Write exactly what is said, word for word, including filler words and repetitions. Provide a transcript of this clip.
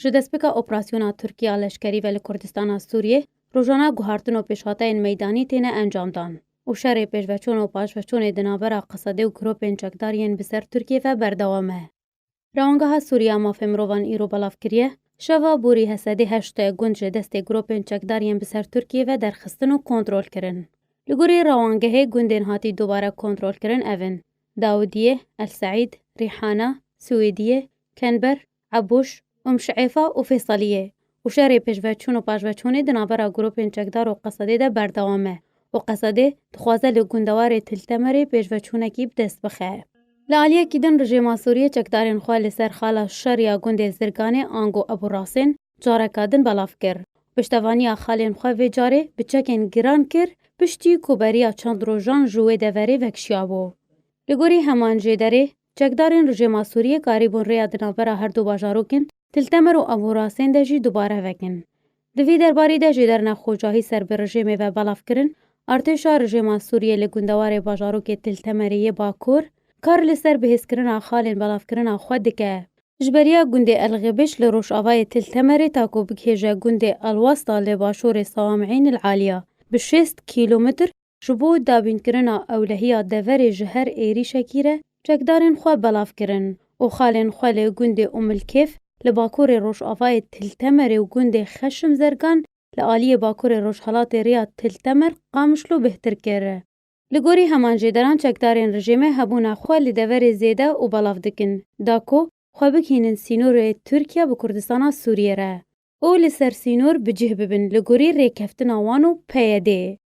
Ji destpêka operasyona Tirkî ya leşkerî ve li Kurdistana Sûriyê, rojane guhartin û pêşhateyên meydanî têne encamdan û şerê pêşveçûn û paşveçûnê di navbera Qesedê û grûpên çekdar yên bi ser Tirkiyê ve berdewam e. Rewangeha Sûrî ya Mafê Mirovan îro belav kiriye, şeva borî Hesedê heşt gund ji destê grûpên çekdar yên bi ser Tirkiyê ve derxistin û kontrol kirin. Li gorî rewangehê gundên hatî dubare kontrol kirin ev in: Dawidiyê, El Seîd, Rîhana, Siwêdiyê, Kenber, Ebûş, Um Şiêfa û Fêsaliyê û şerê pêşveçûn û paşveçûnê di navbera grûpên çekdar û Qesedê de berdewam e û Qesedê dixwaze li gundewarê Til Temerê pêşveçûnekî bi dest bixe. Li aliyekî din, rejêma Sûriyê çekdarên xwe li ser xala şer ya gundê Zirganê ango Ebû Rasên careka din belav kir. Piştevaniya xalên xwe vê carê bi çekên giran kir, piştî ku beriya çend rojan ji wê deverê vekişiyabû. Li gorî heman jêderê, çekdarên rejêma Sûriyê karîbûn rêya di navbera her du bajarokên Til Temer û Ebû Rasên de jî dubare vekin. Di vî derbarî de jêderina xocahî ser bi rejêmê ve belav kirin, artêşa rejêma Sûriyê li gundewarê bajarokê Til Temerê yê Bakur kar li ser bihêzkirina xalên belavkirina xwe dike. Ji beriya gundê El Xibiş li rojavayê Til Temerê ta ku bigihêje gundê El Westa li başûrê Sawamîn El Aliya, bi şêst kîlometr ji bo dabînkirina ewlehiya deverê ji her êrîşekî re çekdarên xwe belav kirin û xalên xwe li gundê Umilkêf li bakurê rojavayê Til Temerê û gundê Xeşim Zergan li aliyê bakurê rojhelatê rêya Til Temer Qamişlo bêhtir kir. Li gorî heman jêderan, çekdarên rejîmê hebûna xwe li deverê zêde û belav dikin, da ku xwe bigihînin sînorê Tirkiye bi Kurdistana Sûriyê re û li ser sînor bi cih bibin li gorî rêkeftina wan û P Y D'ê.